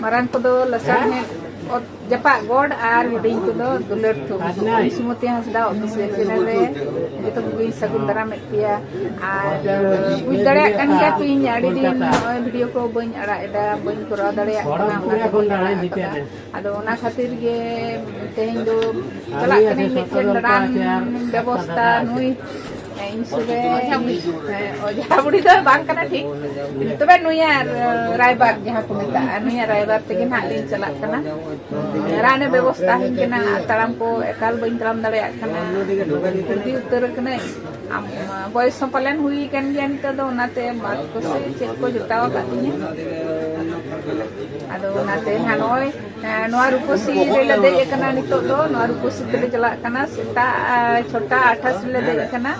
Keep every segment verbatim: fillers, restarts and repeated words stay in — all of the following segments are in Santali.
ᱢᱟᱨᱟᱝ ᱠᱚᱫᱚ ᱞᱟᱥᱟᱲᱦᱮᱫ ᱚᱛ ᱡᱟᱯᱟᱜ ᱜᱚᱰ ᱟᱨ ᱦᱩᱰᱤᱧ ᱠᱚᱫᱚ ᱫᱩᱞᱟᱹᱲ ᱛᱷᱩᱢ᱾ ᱤᱧ ᱥᱩᱢᱚᱛᱤ ᱦᱟᱸᱥᱫᱟ official channel ᱨᱮ ᱡᱚᱛᱚ ᱠᱚᱜᱮᱧ ᱥᱟᱹᱜᱩᱱ ᱫᱟᱨᱟᱢᱮᱫ ᱯᱮᱭᱟ᱾ ᱟᱨ ᱵᱩᱡᱽ ᱫᱟᱲᱮᱭᱟᱜ ᱠᱟᱱ ᱜᱮᱭᱟ ᱯᱮ, ᱤᱧ ᱟᱹᱰᱤ ᱫᱤᱱ ᱱᱚᱜᱼᱚᱭ video ᱠᱚ ᱵᱟᱹᱧ ᱟᱲᱟᱜ ᱮᱫᱟ, ᱵᱟᱹᱧ ᱠᱚᱨᱟᱣ ᱫᱟᱲᱮᱭᱟᱜ ᱠᱟᱱᱟ, ᱚᱱᱟᱛᱮ ᱵᱟᱹᱧ ᱟᱲᱟᱜ ᱟᱠᱟᱫᱟ᱾ ᱟᱫᱚ ᱚᱱᱟ ᱠᱷᱟᱹᱛᱤᱨ ᱜᱮ ᱛᱮᱦᱮᱧ ᱫᱚ ᱪᱟᱞᱟᱜ ᱠᱟᱹᱱᱟᱹᱧ ᱢᱤᱫᱴᱮᱱ ᱫᱟᱬᱟᱱ ᱵᱮᱵᱚᱥᱛᱟ᱾ ᱱᱩᱭ ᱤᱧ ᱥᱩᱨ ᱨᱮ, ᱦᱮᱸ, ᱚᱡᱷᱟ ᱵᱩᱲᱦᱤ ᱫᱚ ᱵᱟᱝ ᱠᱟᱱᱟ ᱴᱷᱤᱠ, ᱛᱚᱵᱮ ᱱᱩᱭᱟᱜ ᱨᱟᱭᱵᱟᱨ ᱡᱟᱦᱟᱸ ᱠᱚ ᱢᱮᱛᱟᱜᱼᱟ, ᱱᱩᱭᱟᱜ ᱨᱟᱭᱵᱟᱨ ᱛᱮᱜᱮ ᱱᱟᱦᱟᱜ ᱞᱤᱧ ᱪᱟᱞᱟᱜ ᱠᱟᱱᱟ᱾ ᱨᱟᱱᱮ ᱵᱮᱵᱚᱥᱛᱟ ᱟᱹᱧ ᱠᱟᱱᱟ, ᱟᱨ ᱛᱟᱲᱟᱢ ᱠᱚ ᱮᱠᱟᱞ ᱵᱟᱹᱧ ᱛᱟᱲᱟᱢ ᱫᱟᱲᱮᱭᱟᱜ ᱠᱟᱱᱟ, ᱵᱩᱰᱷᱤ ᱩᱛᱟᱹᱨ ᱟᱠᱟᱱᱟᱹᱧ᱾ ᱟᱢ, ᱵᱚᱭᱮᱥ ᱦᱚᱸ ᱯᱟᱞᱮᱱ ᱦᱩᱭ ᱟᱠᱟᱱ ᱜᱮᱭᱟ ᱱᱤᱛᱚᱜ ᱫᱚ, ᱚᱱᱟᱛᱮ ᱢᱟᱛ ᱠᱚᱥᱮ ᱪᱮᱫ ᱠᱚ ᱡᱚᱴᱟᱣ ᱟᱠᱟᱫ ᱛᱤᱧᱟᱹ᱾ ᱟᱫᱚ ᱚᱱᱟᱛᱮ ᱱᱟᱦᱟᱜ ᱱᱚᱜᱼᱚᱭ ᱦᱮᱸ, ᱱᱚᱣᱟ ᱨᱩᱯᱚᱥᱤ ᱨᱮᱞᱮ ᱫᱮᱡ ᱟᱠᱟᱱᱟ ᱱᱤᱛᱚᱜ ᱫᱚ᱾ ᱱᱚᱣᱟ ᱨᱩᱯᱚᱥᱤ ᱛᱮᱞᱮ ᱪᱟᱞᱟᱜ ᱠᱟᱱᱟ᱾ ᱥᱮᱛᱟᱜ, ᱟᱸ, ᱪᱷᱚᱴᱟ ᱟᱴᱷᱟᱥ ᱨᱮᱞᱮ ᱫᱮᱡ ᱟᱠᱟᱱᱟ᱾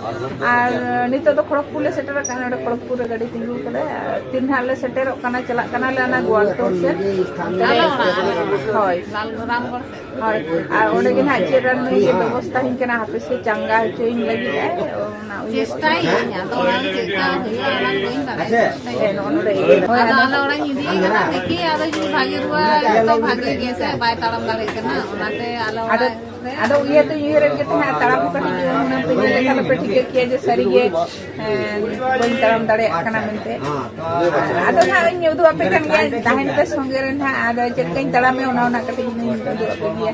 ᱟᱨ ᱱᱤᱛᱚᱜ ᱫᱚ ᱠᱷᱚᱲᱚᱜᱽᱯᱩᱨ ᱞᱮ ᱥᱮᱴᱮᱨ ᱟᱠᱟᱱᱟ᱾ ᱱᱚᱰᱮ ᱠᱷᱚᱲᱚᱜᱽᱯᱩᱨ ᱨᱮ ᱜᱟᱹᱰᱤ ᱛᱤᱸᱜᱩ ᱠᱟᱫᱟ᱾ ᱟᱨ ᱛᱤᱱ ᱦᱟᱸᱜ ᱞᱮ ᱥᱮᱴᱮᱨᱚᱜ ᱠᱟᱱᱟ, ᱪᱟᱞᱟᱜ ᱠᱟᱱᱟᱞᱮ ᱚᱱᱟ ᱜᱳᱣᱟᱞᱛᱳᱲ ᱥᱮᱫ᱾ ᱚᱱᱛᱮ ᱨᱮ, ᱟᱞᱮ ᱚᱲᱟᱜ, ᱟᱞᱮ ᱚᱲᱟᱜ᱾ ᱦᱳᱭ᱾ ᱞᱟᱞ ᱨᱟᱢᱜᱚᱲ ᱥᱮᱫ᱾ ᱦᱳᱭ᱾ ᱟᱨ ᱚᱸᱰᱮ ᱜᱮ ᱱᱟᱦᱟᱜ ᱪᱮᱫ ᱨᱟᱱ ᱱᱩᱭ ᱜᱮ ᱵᱮᱵᱚᱥᱛᱟ ᱟᱹᱧ ᱠᱟᱱᱟ, ᱦᱟᱯᱮ ᱥᱮ ᱪᱟᱸᱜᱟ ᱦᱚᱪᱚᱭᱤᱧ ᱞᱟᱹᱜᱤᱫ ᱟᱭ᱾ ᱚᱱᱟ ᱩᱭᱦᱟᱹᱨ ᱪᱮᱥᱴᱟᱭᱟᱹᱧ, ᱟᱫᱚ ᱚᱱᱟ ᱪᱮᱫ ᱞᱮᱠᱟ ᱦᱩᱭᱩᱜᱼᱟ, ᱚᱱᱟ ᱫᱚ ᱵᱟᱹᱧ ᱵᱟᱲᱟᱭᱟ᱾ ᱦᱮᱸ, ᱱᱚᱜᱼᱚ ᱱᱚᱰᱮ ᱤᱭᱟᱹ ᱨᱮ᱾ ᱟᱫᱚ ᱟᱞᱮ ᱚᱲᱟᱜ ᱤᱧ ᱤᱫᱤᱭᱮ ᱠᱟᱱᱟ, ᱫᱮᱠᱷᱤ, ᱟᱫᱚ ᱡᱩᱫᱤ ᱵᱷᱟᱜᱮ ᱨᱩᱣᱟᱹ, ᱡᱚᱛᱚ ᱵᱷᱟᱜᱮ ᱜᱮ ᱥᱮ ᱵᱟᱭ ᱛᱟᱲᱟᱢ ᱫᱟᱲᱮᱭᱟᱜ ᱠᱟᱱᱟ, ᱚᱱᱟᱛᱮ ᱟᱞᱮ ᱟᱫᱚ, ᱚᱲᱟᱜ ᱨᱮ ᱟᱫᱚ ᱩᱭᱦᱟᱹᱨ ᱫᱚᱧ ᱩᱭᱦᱟᱹᱨᱮᱫ ᱜᱮ ᱛᱟᱦᱮᱸᱫ, ᱛᱟᱲᱟᱢ ᱠᱚ ᱠᱟᱹᱴᱤᱡ ᱦᱩᱱᱟᱹᱝ ᱯᱮ ᱧᱮᱞ ᱞᱮᱠᱷᱟᱱ ᱫᱚᱯᱮ ᱴᱷᱤᱠᱟᱹ ᱠᱮᱭᱟ ᱡᱮ ᱥᱟᱹᱨᱤᱜᱮ, ᱦᱮᱸ, ᱵᱟᱹᱧ ᱛᱟᱲᱟᱢ ᱫᱟᱲᱮᱭᱟᱜ ᱠᱟᱱᱟ ᱢᱮᱱᱛᱮ᱾ ᱟᱫᱚ ᱱᱟᱦᱟᱜ ᱤᱧ ᱩᱫᱩᱜ ᱟᱯᱮ ᱠᱟᱱ ᱜᱮᱭᱟ, ᱛᱟᱦᱮᱱ ᱯᱮ ᱥᱚᱸᱜᱮ ᱨᱮ ᱱᱟᱦᱟᱜ, ᱟᱫᱚ ᱪᱮᱫ ᱞᱮᱠᱟᱧ ᱛᱟᱲᱟᱢᱮ, ᱚᱱᱟ, ᱚᱱᱟ ᱠᱟᱹᱴᱤᱡ ᱤᱧ ᱩᱫᱩᱜ ᱟᱯᱮ ᱜᱮᱭᱟ᱾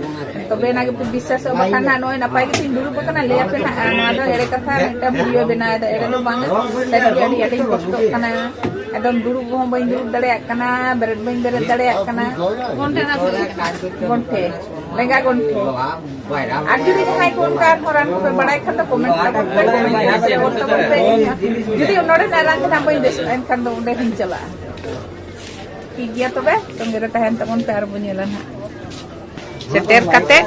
ᱛᱚᱵᱮ ᱮᱱᱟ ᱜᱮᱯᱮ ᱵᱤᱥᱥᱟᱥᱚᱜᱼᱟ, ᱵᱟᱠᱷᱟᱱ ᱱᱟᱦᱟᱜ ᱱᱚᱜᱼᱚᱭ ᱱᱟᱯᱟᱭ ᱜᱮᱛᱚᱧ ᱫᱩᱲᱩᱵ ᱟᱠᱟᱱᱟ, ᱞᱟᱹᱭ ᱟᱯᱮ ᱱᱟᱦᱟᱜ, ᱱᱚᱣᱟ ᱫᱚ ᱮᱲᱮ ᱠᱟᱛᱷᱟ, ᱢᱤᱫᱴᱟᱝ video ᱵᱮᱱᱟᱣ ᱮᱫᱟ, ᱮᱲᱮ ᱫᱚ ᱵᱟᱝᱟ, ᱥᱟᱹᱨᱤᱜᱮ ᱟᱹᱰᱤ ᱟᱸᱴᱤᱧ ᱠᱚᱥᱴᱚᱜ ᱠᱟᱱᱟ᱾ ᱮᱠᱫᱚᱢ ᱫᱩᱲᱩᱵ ᱠᱚᱦᱚᱸ ᱵᱟᱹᱧ ᱫᱩᱲᱩᱵ ᱫᱟᱲᱮᱭᱟᱜ ᱠᱟᱱᱟ, ᱵᱮᱨᱮᱫ ᱵᱟᱹᱧ ᱵᱮᱨᱮᱫ ᱫᱟᱲᱮᱭᱟᱜ ᱠᱟᱱᱟ᱾ ᱜᱚᱱᱴᱷᱮ ᱨᱮ ᱦᱟᱹᱥᱩ ᱠᱟᱱᱟ᱾ ᱜᱚᱱᱴᱷᱮ, ᱞᱮᱸᱜᱟ ᱜᱚᱱᱴᱷᱮ᱾ ᱟᱨ ᱡᱩᱫᱤ ᱡᱟᱦᱟᱸᱭ ᱠᱚ ᱚᱱᱠᱟ ᱟᱨᱦᱚᱸ ᱨᱟᱱ ᱠᱚᱯᱮ ᱵᱟᱲᱟᱭ ᱠᱷᱟᱱ ᱫᱚ comment ᱛᱟᱵᱚᱱ ᱯᱮ, comment ᱛᱟᱵᱚᱱ ᱯᱮ᱾ ᱡᱩᱫᱤ ᱱᱚᱰᱮᱱᱟᱜ ᱨᱟᱱ ᱛᱮ ᱱᱟᱜ ᱵᱟᱹᱧ ᱵᱮᱥᱚᱜᱼᱟ, ᱮᱱᱠᱷᱟᱱ ᱫᱚ ᱚᱸᱰᱮ ᱦᱚᱸᱧ ᱪᱟᱞᱟᱜᱼᱟ᱾ ᱴᱷᱤᱠ ᱜᱮᱭᱟ, ᱛᱚᱵᱮ ᱥᱚᱸᱜᱮ ᱨᱮ ᱛᱟᱦᱮᱱ ᱛᱟᱵᱚᱱ ᱯᱮ, ᱟᱨ ᱵᱚᱱ ᱧᱮᱞᱟ ᱱᱟᱦᱟᱜ᱾ ᱥᱮᱴᱮᱨ ᱠᱟᱛᱮ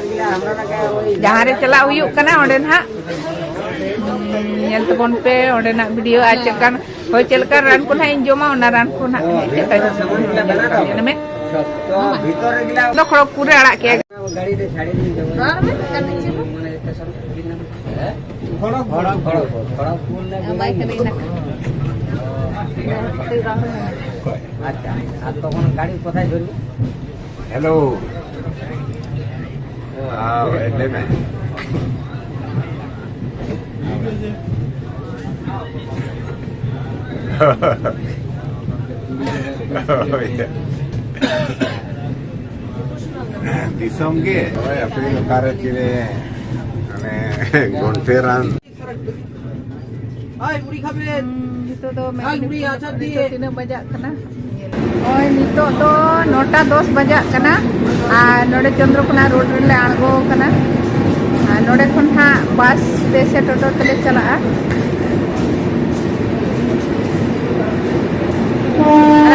ᱡᱟᱦᱟᱸ ᱨᱮ ᱪᱟᱞᱟᱜ ᱦᱩᱭᱩᱜ ᱠᱟᱱᱟ, ᱚᱸᱰᱮ ᱱᱟᱦᱟᱜ, ᱩᱸ, ᱧᱮᱞ ᱛᱟᱵᱚᱱ ᱯᱮ ᱚᱸᱰᱮᱱᱟᱜ video᱾ ᱟᱨ ᱪᱮᱫ ᱞᱮᱠᱟᱱ, ᱦᱳᱭ, ᱪᱮᱫ ᱞᱮᱠᱟᱱ ᱨᱟᱱ ᱠᱚ ᱱᱟᱦᱟᱜ ᱤᱧ ᱡᱚᱢᱟ, ᱚᱱᱟ ᱨᱟᱱ ᱠᱚ ᱱᱟᱦᱟᱜ ᱦᱮᱡ ᱠᱟᱛᱮ ᱧᱮᱞ ᱢᱮ᱾ ᱫᱚ ᱠᱷᱚᱲᱚᱜᱽᱯᱩᱨ ᱨᱮ ᱟᱲᱟᱜ ᱠᱮᱜᱼᱟ᱾ ᱨᱚᱲ ᱢᱮ, ᱠᱟᱹᱴᱤᱡ ᱪᱩᱞᱩᱝ᱾ ᱵᱟᱭ ᱠᱟᱹᱢᱤ ᱠᱟᱱᱟ᱾ আচ্ছা, আর তখন গাড়ি কোথায় ধরবো? হ্যালো। হ্যাঁ, লেবে। ᱫᱤᱥᱚᱢ ᱜᱮ ᱱᱚᱜᱼᱚᱭ ᱟᱯᱮ ᱚᱠᱟᱨᱮ ᱪᱮᱞᱮ ᱢᱟᱱᱮ ᱜᱚᱱᱴᱮ ᱨᱟᱱ᱾ ᱦᱩᱸ, ᱱᱤᱛᱚᱜ ᱫᱚ ᱢᱮᱠᱟᱱᱤᱠ ᱠᱚ ᱱᱤᱛᱚᱜ ᱛᱤᱱᱟᱹᱜ ᱵᱟᱡᱟᱜ ᱠᱟᱱᱟ? ᱱᱚᱜᱼᱚᱭ ᱱᱤᱛᱚᱜ ᱫᱚ ᱱᱚᱴᱟ ᱫᱚᱥ ᱵᱟᱡᱟᱜ ᱠᱟᱱᱟ᱾ ᱟᱨ ᱱᱚᱰᱮ ᱪᱚᱱᱫᱨᱚᱠᱳᱱᱟ ᱨᱳᱰ ᱨᱮᱞᱮ ᱟᱬᱜᱚ ᱟᱠᱟᱱᱟ᱾ ᱟᱨ ᱱᱚᱰᱮ ᱠᱷᱚᱱ ᱦᱟᱸᱜ ᱵᱟᱥ ᱛᱮ ᱥᱮ ᱴᱳᱴᱳ ᱛᱮᱞᱮ ᱪᱟᱞᱟᱜᱼᱟ᱾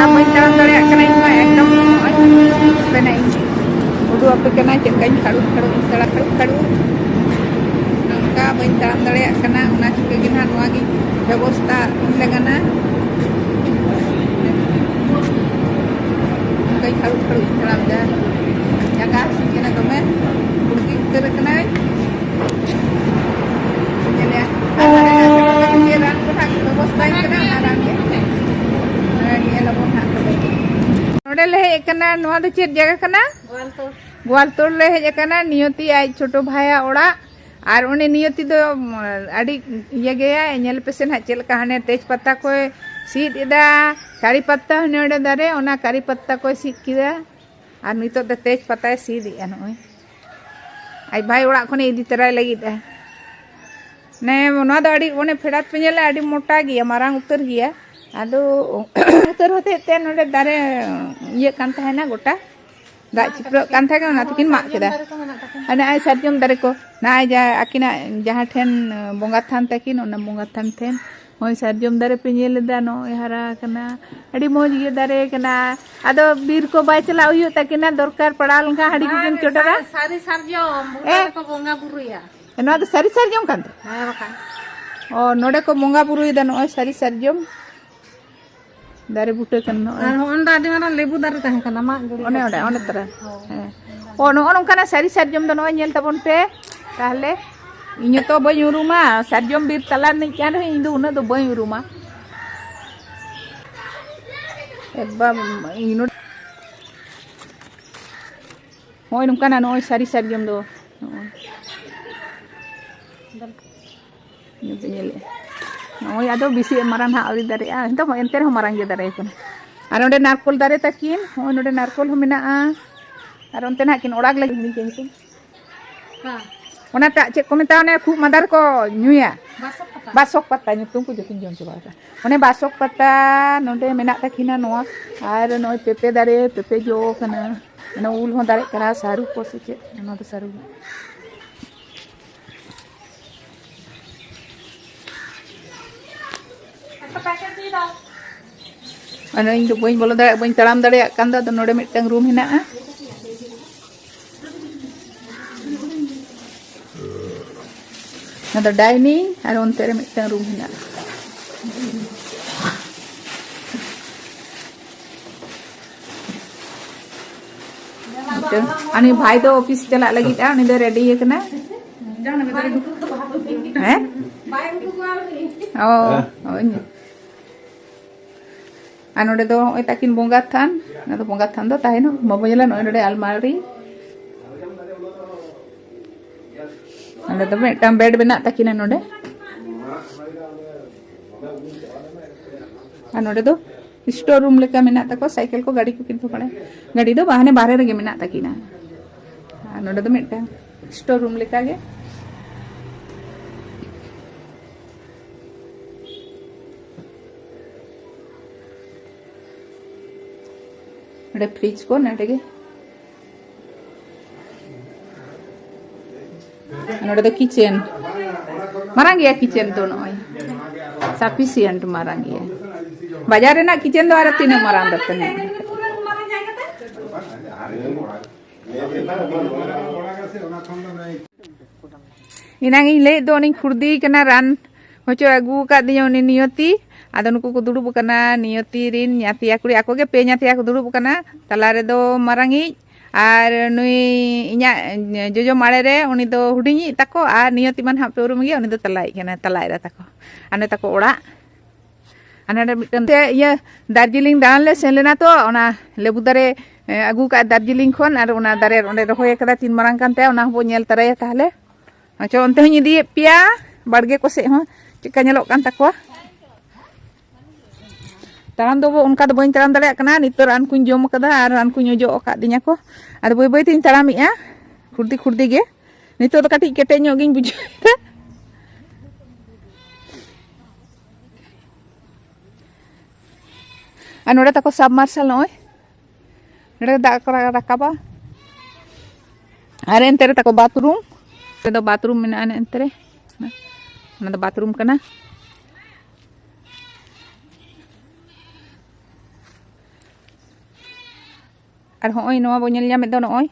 ᱟᱨ ᱵᱟᱹᱧ ᱛᱟᱲᱟᱢ ᱫᱟᱲᱮᱭᱟᱜ ᱠᱟᱱᱟ ᱤᱧ ᱢᱟ ᱮᱠᱫᱚᱢ᱾ ᱱᱚᱜᱼᱚᱭ ᱦᱟᱯᱮᱱᱟᱜ ᱤᱧ ᱩᱫᱩᱜ ᱟᱯᱮ ᱠᱟᱱᱟ ᱪᱮᱫ ᱞᱮᱠᱟᱧ ᱠᱷᱟᱹᱲᱩᱵ ᱠᱷᱟᱹᱲᱩᱵ ᱤᱧ ᱛᱟᱲᱟ ᱠᱷᱟᱹᱲᱩᱵ ᱠᱷᱟᱹᱲᱩᱵ᱾ ᱱᱚᱝᱠᱟ ᱵᱟᱹᱧ ᱛᱟᱲᱟᱢ ᱫᱟᱲᱮᱭᱟᱜ ᱠᱟᱱᱟ, ᱚᱱᱟ ᱪᱤᱠᱟᱹ ᱜᱮ ᱱᱟᱦᱟᱜ ᱱᱚᱣᱟ ᱜᱮ ᱵᱮᱵᱚᱥᱛᱟ ᱤᱧ ᱞᱟᱜᱟᱱᱟ᱾ ᱱᱚᱝᱠᱟᱧ ᱠᱷᱟᱹᱲᱩᱵ ᱠᱷᱟᱹᱲᱩᱵ ᱤᱧ ᱛᱟᱲᱟᱢ ᱮᱫᱟ, ᱡᱟᱸᱜᱟ ᱦᱟᱹᱥᱩᱧ ᱠᱟᱱᱟ ᱫᱚᱢᱮ, ᱵᱩᱲᱦᱤ ᱩᱛᱟᱹᱨ ᱟᱠᱟᱱᱟᱹᱧ᱾ ᱧᱮᱞᱮᱜᱼᱟ᱾ ᱟᱨ ᱦᱟᱱᱮ ᱱᱟᱥᱮ ᱠᱟᱛᱮ ᱨᱟᱱ ᱠᱚ ᱱᱟᱜ ᱵᱮᱵᱚᱥᱛᱷᱟᱭ ᱠᱟᱱᱟ, ᱚᱱᱟ ᱨᱟᱱ ᱜᱮ᱾ ᱚᱱᱟ ᱧᱮᱞ ᱟᱵᱚᱱ ᱦᱟᱸᱜ ᱛᱚᱵᱮ᱾ ᱱᱚᱰᱮ ᱞᱮ ᱦᱮᱡ ᱟᱠᱟᱱᱟ, ᱱᱚᱣᱟ ᱫᱚ ᱪᱮᱫ ᱡᱟᱭᱜᱟ ᱠᱟᱱᱟ? ᱜᱳᱣᱟᱞᱛᱳᱲ᱾ ᱜᱳᱣᱟᱞᱛᱳᱲ ᱞᱮ ᱦᱮᱡ ᱟᱠᱟᱱᱟ, ᱱᱤᱭᱚᱛᱤ ᱟᱡ ᱪᱷᱳᱴᱳ ᱵᱷᱟᱭᱟ ᱚᱲᱟᱜ᱾ ᱟᱨ ᱩᱱᱤ ᱱᱤᱭᱚᱛᱤ ᱫᱚ, ᱩᱢ, ᱟᱹᱰᱤ ᱤᱭᱟᱹ ᱜᱮᱭᱟ, ᱧᱮᱞ ᱯᱮᱥᱮ ᱱᱟᱦᱟᱜ ᱪᱮᱫ ᱞᱮᱠᱟ ᱦᱟᱱᱮ ᱛᱮᱡᱽ ᱯᱟᱛᱟ ᱠᱚᱭ ᱥᱤᱫ ᱮᱫᱟ, ᱠᱟᱨᱤ ᱯᱟᱛᱟ ᱦᱟᱱᱮ ᱚᱸᱰᱮ ᱫᱟᱨᱮ, ᱚᱱᱟ ᱠᱟᱨᱤ ᱯᱟᱛᱟ ᱠᱚᱭ ᱥᱤᱫ ᱠᱮᱫᱟ᱾ ᱟᱨ ᱱᱤᱛᱚᱜ ᱫᱚ ᱛᱮᱡᱽ ᱯᱟᱛᱟᱭ ᱥᱤᱫ ᱮᱫᱼᱟ ᱱᱚᱜᱼᱚᱭ᱾ ᱟᱡ ᱵᱷᱟᱭ ᱚᱲᱟᱜ ᱠᱷᱚᱱᱮ ᱤᱫᱤ ᱛᱚᱨᱟᱭ ᱞᱟᱹᱜᱤᱫᱼᱟ᱾ ᱱᱮ, ᱱᱚᱣᱟ ᱫᱚ ᱟᱹᱰᱤ, ᱚᱱᱮ ᱯᱷᱮᱰᱟᱛ ᱯᱮ ᱧᱮᱞᱟ, ᱟᱹᱰᱤ ᱢᱚᱴᱟ ᱜᱮᱭᱟ, ᱢᱟᱨᱟᱝ ᱩᱛᱟᱹᱨ ᱜᱮᱭᱟ᱾ ᱟᱫᱚ ᱩᱛᱟᱹᱨ ᱦᱚᱛᱮᱡ ᱛᱮ ᱱᱚᱰᱮ ᱫᱟᱨᱮ ᱤᱭᱟᱹᱜ ᱠᱟᱱ ᱛᱟᱦᱮᱱᱟ ᱜᱚᱴᱟ᱾ ᱫᱟᱜ ᱪᱤᱯᱨᱟᱹᱜ ᱠᱟᱱ ᱛᱟᱦᱮᱸ ᱠᱟᱱᱟ, ᱚᱱᱟ ᱛᱮᱠᱤᱱ ᱢᱟᱜ ᱠᱮᱫᱟ᱾ ᱥᱟᱨᱡᱚᱢ ᱫᱟᱨᱮ ᱠᱚ ᱢᱮᱱᱟᱜ ᱛᱟᱹᱠᱤᱱᱟ᱾ ᱟᱨ ᱱᱚᱜᱼᱚᱭ ᱥᱟᱨᱡᱚᱢ ᱫᱟᱨᱮ ᱠᱚ, ᱱᱚᱜᱼᱚᱭ ᱡᱟ ᱟᱹᱠᱤᱱᱟᱜ ᱡᱟᱦᱟᱸ ᱴᱷᱮᱱ, ᱮ, ᱵᱚᱸᱜᱟ ᱛᱷᱟᱱ ᱛᱟᱹᱠᱤᱱ, ᱚᱱᱟ ᱵᱚᱸᱜᱟ ᱛᱷᱟᱱ ᱴᱷᱮᱱ ᱱᱚᱜᱼᱚᱭ ᱥᱟᱨᱡᱚᱢ ᱫᱟᱨᱮ ᱯᱮ ᱧᱮᱞ ᱮᱫᱟ, ᱱᱚᱜᱼᱚᱭ ᱦᱟᱨᱟ ᱟᱠᱟᱱᱟ᱾ ᱟᱹᱰᱤ ᱢᱚᱡᱽ ᱜᱮ ᱫᱟᱨᱮ ᱠᱟᱱᱟ᱾ ᱟᱫᱚ ᱵᱤᱨ ᱠᱚ ᱵᱟᱭ ᱪᱟᱞᱟᱜ ᱦᱩᱭᱩᱜ ᱛᱟᱹᱠᱤᱱᱟ, ᱫᱚᱨᱠᱟᱨ ᱯᱟᱲᱟᱣ ᱞᱮᱱᱠᱷᱟᱱ ᱦᱟᱺᱰᱤ ᱠᱚᱠᱤᱱ ᱪᱚᱰᱚᱨᱟ᱾ ᱥᱟᱹᱨᱤ ᱥᱟᱨᱡᱚᱢ ᱵᱚᱸᱜᱟ ᱮ? ᱨᱮᱠᱚ ᱵᱚᱸᱜᱟ ᱵᱩᱨᱩᱭᱟ᱾ ᱱᱚᱣᱟ ᱫᱚ ᱥᱟᱹᱨᱤ ᱥᱟᱨᱡᱚᱢ ᱠᱟᱱ ᱛᱮ? ᱦᱮᱸ, ᱵᱟᱠᱷᱟᱱ᱾ ᱚ, ᱱᱚᱰᱮ ᱠᱚ ᱵᱚᱸᱜᱟ ᱵᱩᱨᱩᱭᱮᱫᱟ, ᱱᱚᱜᱼᱚᱭ ᱥᱟᱹᱨᱤ ᱥᱟᱨᱡᱚᱢ ᱫᱟᱨᱮ ᱵᱩᱴᱟᱹ ᱠᱟᱱᱟ ᱱᱚᱜᱼᱚᱭ᱾ ᱟᱨ ᱦᱚᱸ ᱚᱸᱰᱮ ᱟᱹᱰᱤ ᱢᱟᱨᱟᱝ ᱞᱮᱵᱩ ᱫᱟᱨᱮ ᱛᱟᱦᱮᱸ ᱠᱟᱱᱟ, ᱢᱟᱜ ᱜᱤᱰᱤ ᱚᱱᱮ ᱠᱟᱛᱮ᱾ ᱚᱸᱰᱮ, ᱚᱸᱰᱮ ᱛᱟᱨᱟ᱾ ᱦᱳᱭ᱾ ᱦᱮᱸ᱾ ᱚ, ᱱᱚᱜᱼᱚ ᱱᱚᱝᱠᱟᱱᱟᱜ ᱥᱟᱹᱨᱤ ᱥᱟᱨᱡᱚᱢ ᱫᱚ ᱱᱚᱜᱼᱚᱭ ᱧᱮᱞ ᱛᱟᱵᱚᱱ ᱯᱮ᱾ ᱛᱟᱦᱞᱮ ᱤᱧ ᱦᱚᱸᱛᱚ ᱵᱟᱹᱧ ᱩᱨᱩᱢᱟ, ᱥᱟᱨᱡᱚᱢ ᱵᱤᱨ ᱛᱟᱞᱟ ᱨᱤᱱᱤᱡ ᱠᱟᱱ ᱨᱮᱦᱚᱸ ᱤᱧ ᱫᱚ ᱩᱱᱟᱹᱜ ᱫᱚ ᱵᱟᱹᱧ ᱩᱨᱩᱢᱟ᱾ ᱮᱠᱫᱚᱢ ᱤᱧ ᱱᱚᱰᱮ ᱱᱚᱜᱼᱚᱭ ᱱᱚᱝᱠᱟᱱᱟᱜ, ᱱᱚᱜᱼᱚᱭ ᱥᱟᱹᱨᱤ ᱥᱟᱨᱡᱚᱢ ᱫᱚ ᱱᱚᱜᱼᱚᱭ᱾ ᱧᱮᱞ ᱯᱮ, ᱧᱮᱞᱮᱜᱼᱟ᱾ ᱱᱚᱜᱼᱚᱭ ᱟᱫᱚ ᱵᱮᱥᱤ ᱢᱟᱨᱟᱝ ᱦᱟᱸᱜ ᱟᱹᱣᱨᱤ ᱫᱟᱨᱮᱜᱼᱟ, ᱱᱤᱛᱚᱜ ᱮᱱᱛᱮ ᱨᱮᱦᱚᱸ ᱢᱟᱨᱟᱝ ᱜᱮ ᱫᱟᱨᱮ ᱠᱟᱱᱟ᱾ ᱟᱨ ᱚᱸᱰᱮ ᱱᱟᱨᱠᱳᱞ ᱫᱟᱨᱮ ᱛᱟᱹᱠᱤᱱ, ᱱᱚᱜᱼᱚᱭ ᱱᱚᱰᱮ ᱱᱟᱨᱠᱳᱞ ᱦᱚᱸ ᱢᱮᱱᱟᱜᱼᱟ᱾ ᱟᱨ ᱚᱱᱛᱮ ᱱᱟᱦᱟᱜ ᱠᱤᱱ ᱚᱲᱟᱜ ᱞᱟᱹᱜᱤᱫ ᱦᱤᱲᱤᱧ ᱠᱮᱫ ᱧᱩᱛᱩᱢ᱾ ᱦᱮᱸ᱾ ᱚᱱᱟᱴᱟᱜ ᱪᱮᱫ ᱠᱚ ᱢᱮᱛᱟᱜᱼᱟ, ᱚᱱᱮ ᱠᱷᱩᱜ ᱢᱟᱸᱫᱟ ᱨᱮᱠᱚ ᱧᱩᱭᱟ? ᱵᱟᱥᱚᱠ ᱯᱟᱛᱟ᱾ ᱵᱟᱥᱚᱠ ᱯᱟᱛᱟ ᱧᱩᱛᱩᱢ ᱠᱚ ᱡᱚᱛᱚᱧ ᱡᱚᱢ ᱪᱟᱵᱟ ᱟᱠᱟᱫᱟ᱾ ᱚᱱᱮ ᱵᱟᱥᱚᱠ ᱯᱟᱛᱟ ᱱᱚᱰᱮ ᱢᱮᱱᱟᱜ ᱛᱟᱹᱠᱤᱱᱟ ᱱᱚᱣᱟ᱾ ᱟᱨ ᱱᱚᱜᱼᱚᱭ ᱯᱮᱯᱮ ᱫᱟᱨᱮ, ᱯᱮᱯᱮ ᱡᱚ ᱠᱟᱱᱟ᱾ ᱚᱱᱟ ᱩᱞ ᱦᱚᱸ ᱫᱟᱨᱮᱜ ᱠᱟᱱᱟ, ᱥᱟᱹᱨᱩ ᱠᱚ ᱥᱮ ᱪᱮᱫ? ᱚᱱᱟ ᱫᱚ ᱥᱟᱹᱨᱩ᱾ ᱟᱫᱚ ᱤᱧ ᱫᱚ ᱵᱟᱹᱧ ᱵᱚᱞᱚ ᱫᱟᱲᱮᱭᱟᱜ, ᱵᱟᱹᱧ ᱛᱟᱲᱟᱢ ᱫᱟᱲᱮᱭᱟᱜ ᱠᱟᱱ ᱫᱚ, ᱟᱫᱚ ᱱᱚᱰᱮ ᱢᱤᱫᱴᱟᱝ ᱨᱩᱢ ᱦᱮᱱᱟᱜᱼᱟ᱾ ᱚᱱᱟ ᱫᱚ ᱰᱟᱭᱱᱤᱝ ᱟᱨ ᱚᱱᱛᱮ ᱨᱮ ᱢᱤᱫᱴᱟᱝ ᱨᱩᱢ ᱦᱮᱱᱟᱜᱼᱟ᱾ ᱢᱤᱫᱴᱟᱝ, ᱩᱱᱤ ᱵᱷᱟᱭ ᱫᱚ ᱚᱯᱷᱤᱥ ᱪᱟᱞᱟᱜ ᱞᱟᱹᱜᱤᱫ ᱟ, ᱩᱱᱤ ᱫᱚ ᱨᱮᱰᱤ ᱟᱠᱟᱱᱟ᱾ ᱦᱮᱸ? ᱚ, ᱦᱳᱭ᱾ ᱟᱨ ᱱᱚᱰᱮ ᱫᱚ ᱱᱚᱜᱼᱚᱭ ᱛᱟᱹᱠᱤᱱ ᱵᱚᱸᱜᱟ ᱛᱷᱟᱱ, ᱚᱱᱟ ᱫᱚ ᱵᱚᱸᱜᱟ ᱛᱷᱟᱱ ᱫᱚ ᱛᱟᱦᱮᱱᱟ, ᱵᱟᱵᱚ ᱧᱮᱞᱟ᱾ ᱱᱚᱜᱼᱚᱭ ᱱᱚᱰᱮ ᱟᱞᱢᱟᱨᱤ, ᱱᱚᱰᱮ ᱫᱚ ᱢᱤᱫᱴᱟᱝ ᱵᱮᱰ ᱢᱮᱱᱟᱜ ᱛᱟᱹᱠᱤᱱᱟ ᱱᱚᱰᱮ᱾ ᱟᱨ ᱱᱚᱰᱮ ᱫᱚ ᱥᱴᱳᱨ ᱨᱩᱢ ᱞᱮᱠᱟ ᱢᱮᱱᱟᱜ ᱛᱟᱠᱚᱣᱟ, ᱥᱟᱭᱠᱮᱞ ᱠᱚ, ᱜᱟᱹᱰᱤ ᱠᱚ ᱠᱤᱱ ᱫᱚᱦᱚ ᱵᱟᱲᱟᱭᱟ᱾ ᱜᱟᱹᱰᱤ ᱫᱚ ᱵᱟᱝ, ᱦᱟᱱᱮ ᱵᱟᱦᱨᱮ ᱨᱮᱜᱮ ᱢᱮᱱᱟᱜ ᱛᱟᱹᱠᱤᱱᱟ᱾ ᱟᱨ ᱱᱚᱰᱮ ᱫᱚ ᱢᱤᱫᱴᱟᱝ ᱥᱴᱳᱨ ᱨᱩᱢ ᱞᱮᱠᱟ ᱜᱮ᱾ ᱱᱚᱰᱮ ᱯᱷᱨᱤᱡᱽ ᱠᱚ ᱱᱚᱰᱮ ᱜᱮ᱾ ᱱᱚᱰᱮ ᱫᱚ ᱠᱤᱪᱮᱱ, ᱢᱟᱨᱟᱝ ᱜᱮᱭᱟ ᱠᱤᱪᱮᱱ ᱫᱚ, ᱱᱚᱜᱼᱚᱭ ᱥᱟᱯᱷᱤᱥᱤᱭᱮᱱᱴ ᱢᱟᱨᱟᱝ ᱜᱮᱭᱟ᱾ ᱵᱟᱡᱟᱨ ᱨᱮᱱᱟᱜ ᱠᱤᱪᱮᱱ ᱫᱚ ᱟᱨ ᱛᱤᱱᱟᱹᱜ ᱢᱟᱨᱟᱝ ᱫᱚ ᱛᱟᱦᱮᱱᱟ? ᱮᱱᱟᱝ ᱤᱧ ᱞᱟᱹᱭᱮᱫ ᱫᱚ, ᱚᱱᱮᱧ ᱠᱷᱩᱨᱫᱤ ᱠᱟᱱᱟ, ᱨᱟᱱ ᱦᱚᱪᱚ ᱟᱹᱜᱩ ᱟᱠᱟᱫᱤᱧᱟ ᱩᱱᱤ ᱱᱤᱭᱚᱛᱤ᱾ ᱟᱫᱚ ᱱᱩᱠᱩ ᱠᱚ ᱫᱩᱲᱩᱵ ᱟᱠᱟᱱᱟ, ᱱᱤᱭᱚᱛᱤ ᱨᱤᱱ ᱧᱟᱛᱭᱟ ᱠᱩᱲᱤ, ᱟᱠᱚ ᱜᱮ ᱯᱮ ᱧᱟᱛᱭᱟ ᱠᱚ ᱫᱩᱲᱩᱵ ᱟᱠᱟᱱᱟ᱾ ᱛᱟᱞᱟ ᱨᱮᱫᱚ ᱢᱟᱨᱟᱝᱤᱡ, ᱟᱨ ᱱᱩᱭ ᱤᱧᱟᱹᱜ ᱡᱚᱡᱚᱢ ᱟᱲᱮ ᱨᱮ, ᱩᱱᱤ ᱫᱚ ᱦᱩᱰᱤᱧᱤᱡ ᱛᱟᱠᱚ, ᱟᱨ ᱱᱤᱭᱚᱛᱤ ᱢᱟ ᱱᱟᱦᱟᱜ ᱯᱮ ᱩᱨᱩᱢ ᱜᱮᱭᱟ, ᱩᱱᱤ ᱫᱚ ᱛᱟᱞᱟᱭᱤᱡ ᱠᱟᱱᱟᱭ, ᱛᱟᱞᱟ ᱮᱨᱟ ᱛᱟᱠᱚ᱾ ᱟᱨ ᱱᱩᱭ ᱛᱟᱠᱚ ᱚᱲᱟᱜ᱾ ᱟᱨ ᱱᱚᱰᱮ ᱢᱤᱫᱴᱮᱱ ᱛᱮ ᱤᱭᱟᱹ ᱫᱟᱨᱡᱤᱞᱤᱝ ᱫᱟᱬᱟᱱ ᱞᱮ ᱥᱮᱱ ᱞᱮᱱᱟ ᱛᱚ, ᱚᱱᱟ ᱞᱮᱵᱩ ᱫᱟᱨᱮ, ᱮ, ᱟᱹᱜᱩ ᱠᱟᱜᱼᱟ ᱫᱟᱨᱡᱤᱞᱤᱝ ᱠᱷᱚᱱ, ᱟᱨ ᱚᱱᱟ ᱫᱟᱨᱮ ᱚᱸᱰᱮ ᱨᱚᱦᱚᱭ ᱟᱠᱟᱫᱟ ᱛᱤᱱ ᱢᱟᱨᱟᱝ ᱠᱟᱱ ᱛᱟᱭᱟ, ᱚᱱᱟ ᱦᱚᱸᱵᱚ ᱧᱮᱞ ᱛᱟᱨᱟᱭᱟ ᱛᱟᱦᱞᱮ᱾ ᱟᱪᱪᱷᱟ, ᱚᱱᱛᱮ ᱦᱚᱸᱧ ᱤᱫᱤᱭᱮᱫ ᱯᱮᱭᱟ, ᱵᱟᱲᱜᱮ ᱠᱚ ᱥᱮᱫ ᱦᱚᱸ ᱪᱮᱫᱠᱟ ᱧᱮᱞᱚᱜ ᱠᱟᱱ ᱛᱟᱠᱚᱣᱟ᱾ ᱛᱟᱲᱟᱢ ᱫᱚ ᱚᱱᱠᱟ ᱫᱚ ᱵᱟᱹᱧ ᱛᱟᱲᱟᱢ ᱫᱟᱲᱮᱭᱟᱜ ᱠᱟᱱᱟ, ᱱᱤᱛᱚᱜ ᱨᱟᱱ ᱠᱚᱧ ᱡᱚᱢ ᱠᱟᱫᱟ ᱟᱨ ᱨᱟᱱ ᱠᱚᱧ ᱚᱡᱚᱜ ᱟᱠᱟᱫᱤᱧᱟ ᱠᱚ, ᱟᱫᱚ ᱵᱟᱹᱭ ᱵᱟᱹᱭ ᱛᱤᱧ ᱛᱟᱲᱟᱢᱮᱜᱼᱟ, ᱠᱷᱩᱨᱫᱤ ᱠᱷᱩᱨᱫᱤ ᱜᱮ᱾ ᱱᱤᱛᱚᱜ ᱫᱚ ᱠᱟᱹᱴᱤᱡ ᱠᱮᱴᱮᱡ ᱧᱚᱜ ᱜᱤᱧ ᱵᱩᱡᱷᱟᱹᱣ ᱮᱫᱟ᱾ ᱟᱨ ᱱᱚᱰᱮ ᱛᱟᱠᱚ ᱥᱟᱵᱢᱟᱨᱥᱟᱞ, ᱱᱚᱜᱼᱚᱭ ᱱᱚᱰᱮ ᱫᱟᱜ ᱠᱚ ᱨᱟᱠᱟᱵᱟ᱾ ᱟᱨ ᱮᱱᱛᱮ ᱨᱮ ᱛᱟᱠᱚ ᱵᱟᱛᱷᱨᱩᱢ, ᱱᱚᱰᱮ ᱫᱚ ᱵᱟᱛᱷᱨᱩᱢ ᱢᱮᱱᱟᱜᱼᱟ ᱮᱱᱛᱮ ᱨᱮ, ᱚᱱᱟ ᱫᱚ ᱵᱟᱛᱷᱨᱩᱢ ᱠᱟᱱᱟ᱾ ᱟᱨ ᱦᱚᱸᱜᱼᱚᱭ ᱱᱚᱣᱟ ᱵᱚ ᱧᱮᱞ ᱧᱟᱢᱮᱫ ᱫᱚ, ᱱᱚᱜᱼᱚᱭ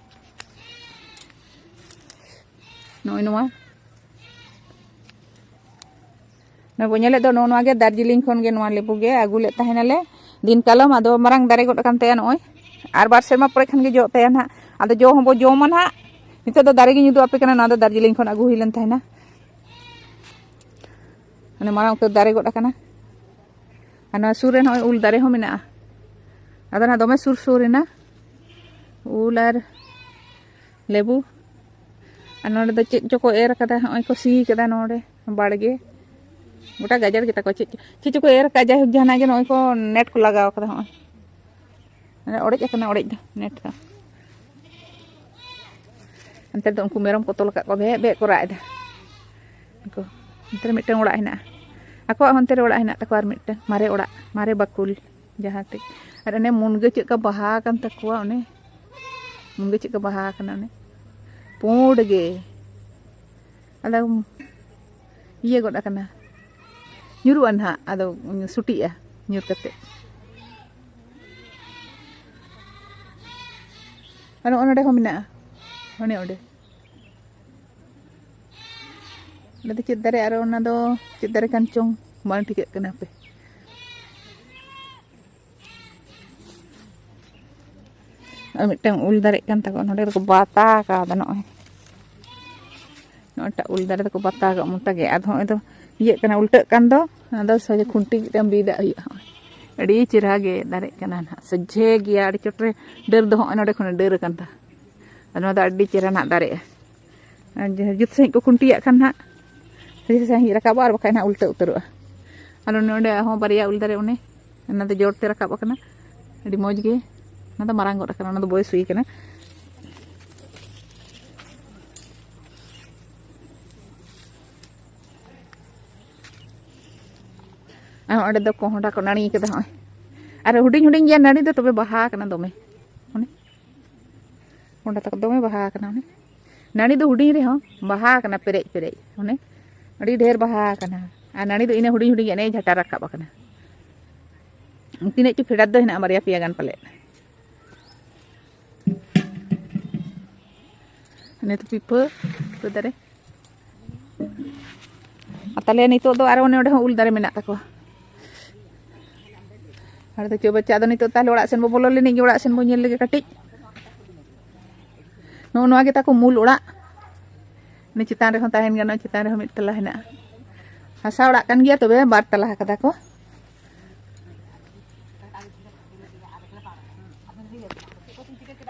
ᱱᱚᱜᱼᱚᱭ ᱱᱚᱣᱟ, ᱱᱚᱣᱟ ᱵᱚ ᱧᱮᱞᱮᱫ ᱫᱚ, ᱱᱚᱜᱼᱚ ᱱᱚᱣᱟ ᱜᱮ ᱫᱟᱨᱡᱤᱞᱤᱝ ᱠᱷᱚᱱ ᱜᱮ ᱱᱚᱣᱟ ᱞᱮᱵᱩ ᱜᱮ ᱟᱹᱜᱩ ᱞᱮᱫ ᱛᱟᱦᱮᱱᱟᱞᱮ ᱫᱤᱱ ᱠᱟᱞᱚᱢ᱾ ᱟᱫᱚ ᱢᱟᱨᱟᱝ ᱫᱟᱨᱮ ᱜᱚᱫ ᱟᱠᱟᱱ ᱛᱟᱭᱟ ᱱᱚᱜᱼᱚᱭ, ᱟᱨ ᱵᱟᱨ ᱥᱮᱨᱢᱟ ᱯᱚᱨᱮ ᱠᱷᱟᱱ ᱜᱮ ᱡᱚᱜ ᱛᱟᱭᱟ ᱱᱟᱦᱟᱜ᱾ ᱟᱫᱚ ᱡᱚ ᱦᱚᱸᱵᱚ ᱡᱚᱢᱟ ᱱᱟᱦᱟᱜ᱾ ᱱᱤᱛᱚᱜ ᱫᱚ ᱫᱟᱨᱮ ᱜᱤᱧ ᱩᱫᱩᱜ ᱟᱯᱮ ᱠᱟᱱᱟ, ᱱᱚᱣᱟ ᱫᱚ ᱫᱟᱨᱡᱤᱞᱤᱝ ᱠᱷᱚᱱ ᱟᱹᱜᱩ ᱦᱩᱭ ᱞᱮᱱ ᱛᱟᱦᱮᱱᱟ᱾ ᱚᱱᱮ ᱢᱟᱨᱟᱝ ᱩᱛᱟᱹᱨ ᱫᱟᱨᱮ ᱜᱚᱫ ᱟᱠᱟᱱᱟ᱾ ᱟᱨ ᱱᱚᱣᱟ ᱥᱩᱨ ᱨᱮ ᱱᱚᱜᱼᱚᱭ ᱩᱞ ᱫᱟᱨᱮ ᱦᱚᱸ ᱢᱮᱱᱟᱜᱼᱟ᱾ ᱟᱫᱚ ᱱᱟᱦᱟᱜ ᱫᱚᱢᱮ ᱥᱩᱨ ᱥᱩᱨ ᱮᱱᱟ᱾ ᱩᱞ ᱟᱨ ᱞᱮᱵᱩ᱾ ᱟᱨ ᱱᱚᱰᱮ ᱫᱚ ᱪᱮᱫ ᱪᱚᱠᱚ ᱮᱨ ᱠᱟᱫᱟ, ᱦᱚᱸᱜᱼᱚᱭ ᱠᱚ ᱥᱤ ᱠᱟᱫᱟ ᱱᱚᱰᱮ ᱵᱟᱲᱜᱮ᱾ ᱜᱚᱴᱟ ᱜᱟᱡᱟᱲ ᱜᱮᱛᱟ ᱠᱚᱣᱟ, ᱪᱮᱫ ᱪᱚ, ᱪᱮᱫ ᱪᱚᱠᱚ ᱮᱨ ᱠᱟᱫᱟ, ᱡᱟᱭᱦᱳᱠ ᱡᱟᱦᱟᱱᱟᱜ ᱜᱮ ᱱᱚᱜᱼᱚᱭ ᱠᱚ ᱱᱮᱴ ᱠᱚ ᱞᱟᱜᱟᱣ ᱠᱟᱫᱟ ᱦᱚᱸᱜᱼᱚᱭ᱾ ᱚᱱᱮ ᱚᱲᱮᱡ ᱟᱠᱟᱱᱟ, ᱚᱲᱮᱡ ᱫᱚ, ᱱᱮᱴ ᱫᱚ᱾ ᱚᱱᱛᱮ ᱫᱚ ᱩᱱᱠᱩ ᱢᱮᱨᱚᱢ ᱠᱚ ᱛᱚᱞ ᱟᱠᱟᱫ ᱠᱚᱣᱟ, ᱵᱷᱮᱜ ᱵᱷᱮᱜ ᱠᱚ ᱨᱟᱜ ᱮᱫᱟ᱾ ᱩᱱᱠᱩ, ᱚᱱᱛᱮ ᱨᱮ ᱢᱤᱫᱴᱟᱝ ᱚᱲᱟᱜ ᱦᱮᱱᱟᱜᱼᱟ᱾ ᱟᱠᱚᱣᱟᱜ ᱦᱚᱸ ᱚᱱᱛᱮ ᱨᱮ ᱚᱲᱟᱜ ᱦᱮᱱᱟᱜ ᱛᱟᱠᱚᱣᱟ ᱟᱨ ᱢᱤᱫᱴᱟᱝ, ᱢᱟᱨᱮ ᱚᱲᱟᱜ, ᱢᱟᱨᱮ ᱵᱟᱠᱩᱞ ᱡᱟᱦᱟᱸ ᱴᱷᱮᱡ᱾ ᱟᱨ ᱚᱱᱮ ᱢᱩᱱᱜᱟᱹ ᱪᱮᱫ ᱞᱮᱠᱟ ᱵᱟᱦᱟ ᱟᱠᱟᱱ ᱛᱟᱠᱚᱣᱟ, ᱚᱱᱮ ᱢᱩᱱᱜᱟᱹ ᱪᱮᱫ ᱞᱮᱠᱟ ᱵᱟᱦᱟ ᱟᱠᱟᱱᱟ, ᱚᱱᱮ ᱯᱩᱸᱰ ᱜᱮ᱾ ᱟᱫᱚ ᱤᱭᱟᱹ ᱜᱚᱫ ᱟᱠᱟᱱᱟ, ᱧᱩᱨᱩᱜᱼᱟ ᱱᱟᱦᱟᱜ, ᱟᱫᱚ ᱥᱩᱴᱤᱜᱼᱟ ᱧᱩᱨ ᱠᱟᱛᱮ᱾ ᱟᱨ ᱱᱚᱜᱼᱚ ᱱᱚᱰᱮ ᱦᱚᱸ ᱢᱮᱱᱟᱜᱼᱟ, ᱚᱱᱮ ᱚᱸᱰᱮ᱾ ᱚᱸᱰᱮ ᱫᱚ ᱪᱮᱫ ᱫᱟᱨᱮ, ᱟᱨ ᱚᱱᱟ ᱫᱚ ᱪᱮᱫ ᱫᱟᱨᱮ ᱠᱟᱱ ᱪᱚᱝ, ᱵᱟᱝ ᱴᱷᱤᱠᱟᱹᱜ ᱠᱟᱱᱟ ᱦᱟᱯᱮ᱾ ᱟᱨ ᱢᱤᱫᱴᱟᱝ ᱩᱞ ᱫᱟᱨᱮᱜ ᱠᱟᱱ ᱛᱟᱠᱚᱣᱟ, ᱱᱚᱸᱰᱮ ᱫᱚᱠᱚ ᱵᱟᱛᱟ ᱠᱟᱣᱫᱟ ᱱᱚᱜᱼᱚᱭ᱾ ᱱᱚᱜᱼᱚᱭᱴᱟᱜ ᱩᱞ ᱫᱟᱨᱮ ᱫᱚᱠᱚ ᱵᱟᱛᱟ ᱠᱟᱜ ᱢᱚᱴᱟ ᱜᱮ, ᱟᱫᱚ ᱱᱚᱜᱼᱚᱭ ᱫᱚ ᱤᱭᱟᱹᱜ ᱠᱟᱱᱟ, ᱩᱞᱴᱟᱹᱜ ᱠᱟᱱ ᱫᱚ᱾ ᱚᱱᱟ ᱫᱚ ᱥᱚᱡᱷᱮ ᱠᱷᱩᱱᱴᱤ ᱢᱤᱫᱴᱟᱝ ᱵᱤᱫᱟᱜ ᱦᱩᱭᱩᱜᱼᱟ᱾ ᱦᱚᱸᱜᱼᱚᱭ ᱟᱹᱰᱤ ᱪᱮᱦᱨᱟ ᱜᱮ ᱫᱟᱨᱮᱜ ᱠᱟᱱᱟ ᱱᱟᱦᱟᱜ, ᱥᱚᱡᱷᱮ ᱜᱮᱭᱟ ᱟᱹᱰᱤ ᱪᱚᱴ ᱨᱮ᱾ ᱰᱟᱹᱨ ᱫᱚ ᱦᱚᱸᱜᱼᱚᱭ ᱱᱚᱸᱰᱮ ᱠᱷᱚᱱ ᱰᱟᱹᱨ ᱟᱠᱟᱱ ᱛᱟ᱾ ᱟᱨ ᱱᱚᱣᱟ ᱫᱚ ᱟᱹᱰᱤ ᱪᱮᱦᱨᱟ ᱱᱟᱦᱟᱜ ᱫᱟᱨᱮᱜᱼᱟ᱾ ᱟᱨ ᱡᱩᱛ ᱥᱟᱺᱦᱤᱡ ᱠᱚ ᱠᱷᱩᱱᱴᱤᱭᱟᱜ ᱠᱷᱟᱱ ᱱᱟᱦᱟᱜ ᱥᱚᱡᱷᱮ ᱥᱟᱺᱦᱤᱡ ᱨᱟᱠᱟᱵᱚᱜᱼᱟ, ᱟᱨ ᱵᱟᱠᱷᱟᱡ ᱱᱟᱦᱟᱜ ᱩᱞᱴᱟᱹ ᱩᱛᱟᱹᱨᱚᱜᱼᱟ᱾ ᱟᱨ ᱚᱱᱮ ᱚᱸᱰᱮ ᱦᱚᱸ ᱵᱟᱨᱭᱟ ᱩᱞ ᱫᱟᱨᱮ, ᱚᱱᱮ ᱚᱱᱟ ᱫᱚ ᱡᱚᱲ ᱛᱮ ᱨᱟᱠᱟᱵ ᱟᱠᱟᱱᱟ, ᱟᱹᱰᱤ ᱢᱚᱡᱽ ᱜᱮ᱾ ᱚᱱᱟ ᱫᱚ ᱢᱟᱨᱟᱝ ᱜᱚᱫ ᱟᱠᱟᱱᱟ, ᱚᱱᱟ ᱫᱚ ᱵᱚᱭᱮᱥ ᱦᱩᱭ ᱟᱠᱟᱱᱟ᱾ ᱟᱨ ᱚᱸᱰᱮ ᱫᱚ ᱠᱚᱦᱰᱟ ᱠᱚ ᱱᱟᱹᱲᱤ ᱠᱟᱫᱟ ᱦᱚᱸᱜᱼᱚᱭ᱾ ᱟᱨ ᱦᱩᱰᱤᱧ ᱦᱩᱰᱤᱧ ᱜᱮᱭᱟ ᱱᱟᱹᱲᱤ ᱫᱚ, ᱛᱚᱵᱮ ᱵᱟᱦᱟ ᱠᱟᱱᱟ ᱫᱚᱢᱮ᱾ ᱚᱱᱮ ᱠᱚᱦᱰᱟ ᱛᱟᱠᱚ ᱫᱚᱢᱮ ᱵᱟᱦᱟ ᱠᱟᱱᱟ᱾ ᱚᱱᱮ ᱱᱟᱹᱲᱤ ᱫᱚ ᱦᱩᱰᱤᱧ ᱨᱮᱦᱚᱸ ᱵᱟᱦᱟ ᱠᱟᱱᱟ ᱯᱮᱨᱮᱡ ᱯᱮᱨᱮᱡ, ᱚᱱᱮ ᱟᱹᱰᱤ ᱰᱷᱮᱨ ᱵᱟᱦᱟ ᱠᱟᱱᱟ᱾ ᱟᱨ ᱱᱟᱹᱲᱤ ᱫᱚ ᱤᱱᱟᱹ ᱦᱩᱰᱤᱧ ᱦᱩᱰᱤᱧ ᱜᱮ ᱮᱱᱮ ᱡᱷᱟᱴᱟ ᱨᱟᱠᱟᱵ ᱟᱠᱟᱱᱟ᱾ ᱛᱤᱱᱟᱹᱜ ᱪᱚ ᱯᱷᱮᱰᱟᱛ ᱫᱚ ᱦᱮᱱᱟᱜᱼᱟ, ᱵᱟᱨᱭᱟ ᱯᱮᱭᱟ ᱜᱟᱱ ᱯᱟᱞᱮᱫ᱾ ᱱᱤᱛ ᱯᱤᱯᱟᱹ, ᱯᱤᱯᱟᱹ ᱫᱟᱨᱮ᱾ ᱟᱨ ᱛᱟᱦᱞᱮ ᱱᱤᱛᱚᱜ ᱫᱚ ᱟᱨᱚ ᱚᱱᱮ ᱚᱸᱰᱮ ᱦᱚᱸ ᱩᱞ ᱫᱟᱨᱮ ᱢᱮᱱᱟᱜ ᱛᱟᱠᱚᱣᱟ᱾ ᱟᱨ ᱫᱚ ᱪᱚ ᱵᱟᱪᱪᱟ, ᱟᱫᱚ ᱱᱤᱛᱚᱜ ᱛᱟᱦᱞᱮ ᱚᱲᱟᱜ ᱥᱮᱱ ᱵᱚ ᱵᱚᱞᱚ ᱞᱮᱱᱤᱡ ᱜᱮ, ᱚᱲᱟᱜ ᱥᱮᱱ ᱵᱚ ᱧᱮᱞ ᱞᱮᱜᱮ ᱠᱟᱹᱴᱤᱡ᱾ ᱱᱚᱜᱼᱚ ᱱᱚᱣᱟ ᱜᱮ ᱛᱟᱠᱚ ᱢᱩᱞ ᱚᱲᱟᱜ᱾ ᱱᱤᱭᱟᱹ ᱪᱮᱛᱟᱱ ᱨᱮᱦᱚᱸ ᱛᱟᱦᱮᱱ ᱜᱟᱱᱚᱜᱼᱟ, ᱪᱮᱛᱟᱱ ᱨᱮᱦᱚᱸ ᱢᱤᱫ ᱛᱟᱞᱟ ᱦᱮᱱᱟᱜᱼᱟ᱾ ᱦᱟᱥᱟ ᱚᱲᱟᱜ ᱠᱟᱱ ᱜᱮᱭᱟ, ᱛᱚᱵᱮ ᱵᱟᱨ ᱛᱟᱞᱟ ᱟᱠᱟᱫᱟ ᱠᱚ᱾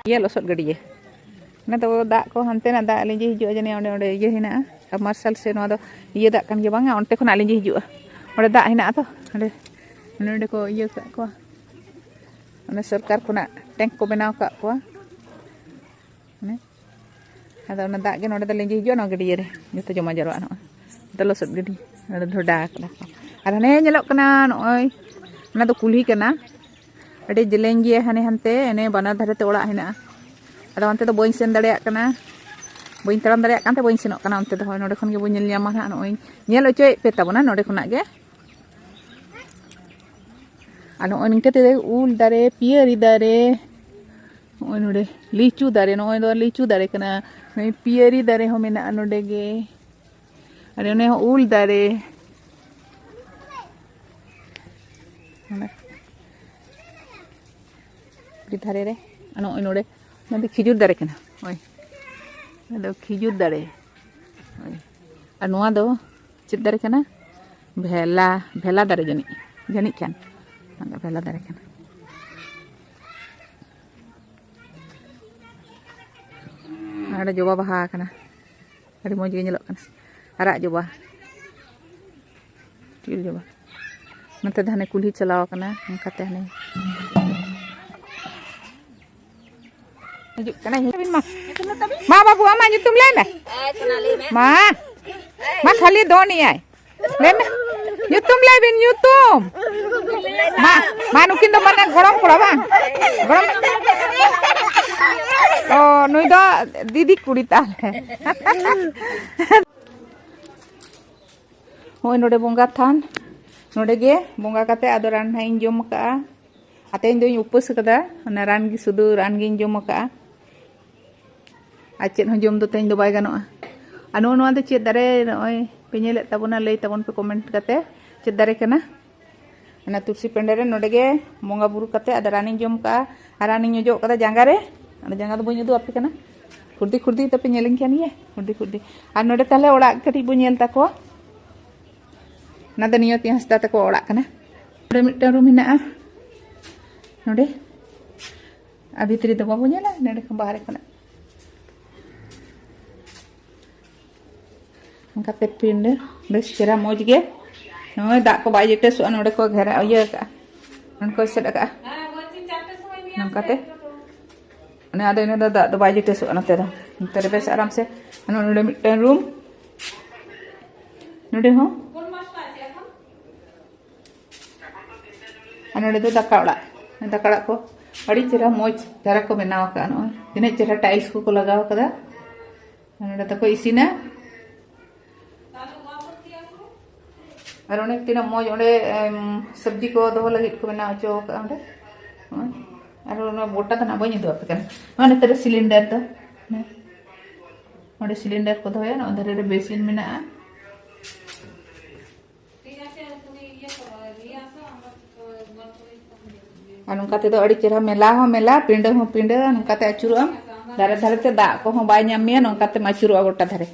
ᱤᱭᱟᱹ ᱞᱚᱥᱚᱫ ᱜᱟᱹᱰᱭᱟᱹ᱾ ᱚᱱᱟ ᱫᱚ ᱫᱟᱜ ᱠᱚ ᱦᱟᱱᱛᱮᱱᱟᱜ ᱫᱟᱜ ᱞᱤᱸᱡᱤ ᱦᱤᱡᱩᱜᱼᱟ, ᱡᱟᱹᱱᱤᱡ ᱚᱸᱰᱮ, ᱚᱸᱰᱮ ᱤᱭᱟᱹ ᱦᱮᱱᱟᱜᱼᱟ, ᱥᱟᱵᱢᱟᱨᱥᱟᱞ ᱥᱮ ᱱᱚᱣᱟ ᱫᱚ ᱤᱭᱟᱹ ᱫᱟᱜ ᱠᱟᱱ ᱜᱮᱭᱟ ᱵᱟᱝᱟ, ᱚᱱᱛᱮ ᱠᱷᱚᱱᱟᱜ ᱞᱤᱸᱡᱤ ᱦᱤᱡᱩᱜᱼᱟ᱾ ᱚᱸᱰᱮ ᱫᱟᱜ ᱦᱮᱱᱟᱜᱼᱟ ᱛᱚ, ᱚᱸᱰᱮ, ᱱᱚᱸᱰᱮ ᱠᱚ ᱤᱭᱟᱹ ᱠᱟᱜ ᱠᱚᱣᱟ᱾ ᱚᱱᱮ ᱥᱚᱨᱠᱟᱨ ᱠᱷᱚᱱᱟᱜ ᱴᱮᱝᱠ ᱠᱚ ᱵᱮᱱᱟᱣ ᱠᱟᱜ ᱠᱚᱣᱟ᱾ ᱚᱱᱮ, ᱟᱫᱚ ᱚᱱᱟ ᱫᱟᱜ ᱜᱮ ᱱᱚᱸᱰᱮ ᱫᱚ ᱞᱤᱸᱡᱤ ᱦᱤᱡᱩᱜᱼᱟ, ᱱᱚᱣᱟ ᱜᱟᱹᱰᱭᱟᱹ ᱨᱮ ᱡᱚᱛᱚ ᱡᱚᱢᱟ ᱡᱟᱨᱣᱟᱜᱼᱟ᱾ ᱱᱚᱜᱼᱚᱭ ᱱᱚᱛᱮ ᱞᱚᱥᱚᱫ ᱜᱟᱹᱰᱭᱟᱹ, ᱱᱚᱸᱰᱮ ᱰᱷᱚᱰᱟ ᱠᱟᱫᱟ ᱠᱚ᱾ ᱟᱨ ᱦᱟᱱᱮ ᱧᱮᱞᱚᱜ ᱠᱟᱱᱟ, ᱱᱚᱜᱼᱚᱭ ᱚᱱᱟ ᱫᱚ ᱠᱩᱞᱦᱤ ᱠᱟᱱᱟ, ᱟᱹᱰᱤ ᱡᱮᱞᱮᱧ ᱜᱮᱭᱟ ᱦᱟᱱᱮ ᱦᱟᱱᱛᱮ, ᱮᱱᱮ ᱵᱟᱱᱟᱨ ᱫᱷᱟᱨᱮ ᱛᱮ ᱚᱲᱟᱜ ᱦᱮᱱᱟᱜᱼᱟ᱾ ᱟᱫᱚ ᱚᱱᱛᱮ ᱫᱚ ᱵᱟᱹᱧ ᱥᱮᱱ ᱫᱟᱲᱮᱭᱟᱜ ᱠᱟᱱᱟ, ᱵᱟᱹᱧ ᱛᱟᱲᱟᱢ ᱫᱟᱲᱮᱭᱟᱜ ᱠᱟᱱ ᱛᱮ ᱵᱟᱹᱧ ᱥᱮᱱᱚᱜ ᱠᱟᱱᱟ ᱚᱱᱛᱮ ᱫᱚ᱾ ᱦᱳᱭ, ᱱᱚᱸᱰᱮ ᱠᱷᱚᱱ ᱜᱮᱵᱚᱱ ᱧᱮᱞ ᱧᱟᱢᱟ ᱱᱟᱦᱟᱜ, ᱱᱚᱜᱼᱚᱭ ᱧᱮᱞ ᱦᱚᱪᱚᱭᱮᱫ ᱯᱮ ᱛᱟᱵᱚᱱᱟ ᱱᱚᱸᱰᱮ ᱠᱷᱚᱱᱟᱜ ᱜᱮ᱾ ᱟᱨ ᱱᱚᱜᱼᱚᱭ ᱱᱤᱝᱠᱟᱹ ᱛᱮ ᱩᱞ ᱫᱟᱨᱮ, ᱯᱤᱭᱟᱹᱨᱤ ᱫᱟᱨᱮ, ᱱᱚᱜᱼᱚᱭ ᱱᱚᱰᱮ ᱞᱤᱪᱩ ᱫᱟᱨᱮ, ᱱᱚᱜᱼᱚᱭ ᱫᱚ ᱞᱤᱪᱩ ᱫᱟᱨᱮ ᱠᱟᱱᱟ, ᱱᱚᱜᱼᱚᱭ ᱯᱤᱭᱟᱹᱨᱤ ᱫᱟᱨᱮ ᱦᱚᱸ ᱢᱮᱱᱟᱜᱼᱟ ᱱᱚᱰᱮ ᱜᱮ᱾ ᱟᱨ ᱚᱱᱮ ᱦᱚᱸ ᱩᱞ ᱫᱟᱨᱮ, ᱚᱱᱮ ᱟᱹᱰᱤ ᱫᱷᱟᱨᱮ ᱨᱮ᱾ ᱟᱨ ᱱᱚᱜᱼᱚᱭ ᱱᱚᱰᱮ, ᱱᱚᱣᱟ ᱫᱚ ᱠᱷᱤᱡᱩᱨ ᱫᱟᱨᱮ ᱠᱟᱱᱟ᱾ ᱦᱳᱭ, ᱱᱚᱣᱟ ᱫᱚ ᱠᱷᱤᱡᱩᱨ ᱫᱟᱨᱮ᱾ ᱦᱳᱭ, ᱟᱨ ᱱᱚᱣᱟ ᱫᱚ ᱪᱮᱫ ᱫᱟᱨᱮ ᱠᱟᱱᱟ? ᱵᱷᱮᱞᱟ, ᱵᱷᱮᱞᱟ ᱫᱟᱨᱮ ᱡᱟᱹᱱᱤᱡ, ᱡᱟᱹᱱᱤᱡ ᱠᱷᱟᱱ᱾ ᱚᱱᱟ ᱫᱚ ᱵᱷᱮᱞᱟ ᱫᱟᱨᱮ ᱠᱟᱱᱟ᱾ ᱚᱸᱰᱮ ᱡᱚᱵᱟ ᱵᱟᱦᱟ ᱠᱟᱱᱟ, ᱟᱹᱰᱤ ᱢᱚᱡᱽ ᱜᱮ ᱧᱮᱞᱚᱜ ᱠᱟᱱᱟ, ᱟᱨᱟᱜ ᱡᱚᱵᱟ, ᱴᱤᱞ ᱡᱚᱵᱟ᱾ ᱱᱚᱛᱮ ᱫᱚ ᱦᱟᱱᱮ ᱠᱩᱞᱦᱤ ᱪᱟᱞᱟᱣ ᱠᱟᱱᱟ, ᱚᱱᱠᱟᱛᱮ ᱦᱟᱱᱮ ᱦᱤᱡᱩᱜ ᱠᱟᱱᱟ᱾ ᱢᱟ, ᱢᱟ ᱵᱟᱹᱵᱩ, ᱟᱢᱟᱜ ᱧᱩᱛᱩᱢ ᱞᱟᱹᱭ ᱢᱮ᱾ ᱢᱟ, ᱢᱟ ᱠᱷᱟᱹᱞᱤ ᱫᱚᱱ ᱮᱭᱟᱭ᱾ ᱞᱟᱹᱭ ᱢᱮ, ᱧᱩᱛᱩᱢ ᱞᱟᱹᱭ ᱵᱤᱱ, ᱧᱩᱛᱩᱢ᱾ ᱢᱟ, ᱢᱟ, ᱱᱩᱠᱤᱱ ᱫᱚ ᱢᱟᱱᱮ ᱜᱚᱲᱚᱢ ᱠᱚᱲᱟ ᱵᱟᱝ? ᱜᱚᱲᱚᱢ᱾ ᱚ, ᱱᱩᱭ ᱫᱚ ᱫᱤᱫᱤ ᱠᱩᱲᱤ ᱛᱟᱦᱞᱮ᱾ ᱦᱳᱭ, ᱱᱚᱰᱮ ᱵᱚᱸᱜᱟ ᱛᱷᱟᱱ, ᱱᱚᱰᱮ ᱜᱮ ᱵᱚᱸᱜᱟ ᱠᱟᱛᱮ ᱟᱫᱚ ᱨᱟᱱ ᱱᱟᱦᱟᱜ ᱤᱧ ᱡᱚᱢ ᱠᱟᱜᱼᱟ᱾ ᱟᱨ ᱛᱮᱦᱮᱧ ᱫᱚᱧ ᱩᱯᱟᱹᱥ ᱠᱟᱫᱟ, ᱚᱱᱟ ᱨᱟᱱ ᱜᱮ, ᱥᱩᱫᱷᱩ ᱨᱟᱱ ᱜᱤᱧ ᱡᱚᱢ ᱠᱟᱜᱼᱟ᱾ ᱟᱨ ᱪᱮᱫ ᱦᱚᱸ ᱡᱚᱢ ᱫᱚ ᱛᱮᱦᱮᱧ ᱫᱚ ᱵᱟᱭ ᱜᱟᱱᱚᱜᱼᱟ᱾ ᱟᱨ ᱱᱚᱜᱼᱚ ᱱᱚᱣᱟ ᱫᱚ ᱪᱮᱫ ᱫᱟᱨᱮ? ᱱᱚᱜᱼᱚᱭ ᱯᱮ ᱧᱮᱞᱮᱫ ᱛᱟᱵᱚᱱᱟ, ᱞᱟᱹᱭ ᱛᱟᱵᱚᱱ ᱯᱮ ᱠᱚᱢᱮᱱᱴ ᱠᱟᱛᱮ, ᱪᱮᱫ ᱫᱟᱨᱮ ᱠᱟᱱᱟ? ᱚᱱᱟ ᱛᱩᱞᱥᱤ ᱯᱮᱸᱰᱮ ᱨᱮ ᱱᱚᱰᱮ ᱜᱮ ᱵᱚᱸᱜᱟ ᱵᱩᱨᱩ ᱠᱟᱛᱮ ᱟᱫᱚ ᱨᱟᱱᱤᱧ ᱡᱚᱢ ᱠᱟᱜᱼᱟ᱾ ᱟᱨ ᱨᱟᱱᱤᱧ ᱚᱡᱚᱜ ᱠᱟᱫᱟ ᱡᱟᱸᱜᱟ ᱨᱮ᱾ ᱟᱫᱚ ᱡᱟᱸᱜᱟ ᱫᱚ ᱵᱟᱹᱧ ᱩᱫᱩᱜ ᱟᱯᱮ ᱠᱟᱱᱟ, ᱠᱷᱩᱨᱫᱤ ᱠᱷᱩᱨᱫᱤ ᱛᱟᱯᱮ ᱧᱮᱞᱤᱧ ᱠᱟᱱ ᱜᱮᱭᱟ, ᱠᱷᱩᱨᱫᱤ ᱠᱷᱩᱨᱫᱤ᱾ ᱟᱨ ᱱᱚᱰᱮ ᱛᱟᱦᱞᱮ ᱚᱲᱟᱜ ᱠᱟᱹᱴᱤᱡ ᱵᱚ ᱧᱮᱞ ᱛᱟᱠᱚᱣᱟ᱾ ᱚᱱᱟ ᱫᱚ ᱱᱤᱭᱚᱛᱤ ᱦᱟᱸᱥᱫᱟ ᱛᱟᱠᱚ ᱚᱲᱟᱜ ᱠᱟᱱᱟ᱾ ᱱᱚᱰᱮ ᱢᱤᱫᱴᱟᱝ ᱨᱩᱢ ᱦᱮᱱᱟᱜᱼᱟ, ᱱᱚᱰᱮ᱾ ᱟᱨ ᱵᱷᱤᱛᱨᱤ ᱫᱚ ᱵᱟᱵᱚ ᱧᱮᱞᱟ, ᱱᱚᱰᱮ ᱠᱷᱚᱱ ᱵᱟᱦᱨᱮ ᱠᱷᱚᱱᱟᱜ᱾ ᱚᱱᱠᱟᱛᱮ ᱯᱤᱸᱰᱟᱹ ᱵᱮᱥ ᱪᱮᱦᱨᱟ ᱢᱚᱡᱽ ᱜᱮ᱾ ᱱᱚᱜᱼᱚᱭ ᱫᱟᱜ ᱠᱚ ᱵᱟᱭ ᱡᱚᱴᱮᱥᱚᱜᱼᱟ, ᱱᱚᱰᱮ ᱠᱚ ᱜᱷᱮᱨᱟ ᱤᱭᱟᱹ ᱟᱠᱟᱜᱼᱟ, ᱱᱚᱰᱮ ᱠᱚ ᱮᱥᱮᱫ ᱟᱠᱟᱜᱼᱟ᱾ ᱱᱚᱝᱠᱟᱛᱮ ᱚᱱᱮ ᱟᱫᱚ ᱤᱱᱟᱹ ᱫᱚ ᱫᱟᱜ ᱫᱚ ᱵᱟᱭ ᱡᱚᱴᱮᱥᱚᱜᱼᱟ ᱱᱚᱛᱮ ᱫᱚ᱾ ᱱᱚᱛᱮ ᱨᱮ ᱵᱮᱥ ᱟᱨᱟᱢ ᱥᱮ᱾ ᱱᱚᱰᱮ ᱢᱤᱫᱴᱟᱝ ᱨᱩᱢ, ᱱᱚᱰᱮ ᱦᱚᱸ᱾ ᱟᱨ ᱱᱚᱰᱮ ᱫᱚ ᱫᱟᱠᱟ ᱚᱲᱟᱜ, ᱫᱟᱠᱟ ᱚᱲᱟᱜ ᱠᱚ ᱟᱹᱰᱤ ᱪᱮᱦᱨᱟ ᱢᱚᱡᱽ ᱫᱷᱟᱨᱟ ᱠᱚ ᱵᱮᱱᱟᱣ ᱟᱠᱟᱫᱼᱟ᱾ ᱱᱚᱜᱼᱚᱭ ᱛᱤᱱᱟᱹᱜ ᱪᱮᱦᱨᱟ tiles ᱠᱚᱠᱚ ᱞᱟᱜᱟᱣ ᱟᱠᱟᱫᱟ᱾ ᱟᱨ ᱱᱚᱰᱮ ᱫᱚᱠᱚ ᱤᱥᱤᱱᱟ᱾ ᱟᱨ ᱚᱱᱮ ᱛᱤᱱᱟᱹᱜ ᱢᱚᱡᱽ ᱚᱸᱰᱮ, ᱮᱢ, ᱥᱚᱵᱽᱡᱤ ᱠᱚ ᱫᱚᱦᱚ ᱞᱟᱹᱜᱤᱫ ᱠᱚ ᱵᱮᱱᱟᱣ ᱦᱚᱪᱚ ᱟᱠᱟᱫᱼᱟ ᱚᱸᱰᱮ᱾ ᱱᱚᱜᱼᱚᱭ᱾ ᱟᱨ ᱚᱱᱟ ᱜᱚᱴᱟ ᱫᱚ ᱱᱟᱜ ᱵᱟᱹᱧ ᱩᱫᱩᱜ ᱟᱯᱮ ᱠᱟᱱᱟ᱾ ᱱᱚᱜᱼᱚᱭ ᱱᱚᱛᱮ ᱨᱮ cylinder ᱫᱚ, ᱦᱮᱸ, ᱚᱸᱰᱮ cylinder ᱠᱚ ᱫᱚᱦᱚᱭᱟ᱾ ᱱᱚᱜᱼᱚᱭ ᱫᱷᱟᱨᱮ ᱨᱮ basin ᱢᱮᱱᱟᱜᱼᱟ᱾ ᱟᱨ ᱱᱚᱝᱠᱟ ᱛᱮᱫᱚ ᱟᱹᱰᱤ ᱪᱮᱦᱨᱟ, ᱢᱮᱞᱟ ᱦᱚᱸ ᱢᱮᱞᱟ, ᱯᱤᱸᱰᱟᱹ ᱦᱚᱸ ᱯᱤᱸᱰᱟᱹ, ᱱᱚᱝᱠᱟᱛᱮ ᱟᱹᱪᱩᱨᱚᱜ ᱟᱢ᱾ ᱫᱷᱟᱨᱮ ᱫᱷᱟᱨᱮ ᱛᱮ ᱫᱟᱜ ᱠᱚᱦᱚᱸ ᱵᱟᱭ ᱧᱟᱢ ᱢᱮᱭᱟ, ᱱᱚᱝᱠᱟᱛᱮᱢ ᱟᱹᱪᱩᱨᱚᱜᱼᱟ ᱜᱚᱴᱟ ᱫᱷᱟᱨᱮ᱾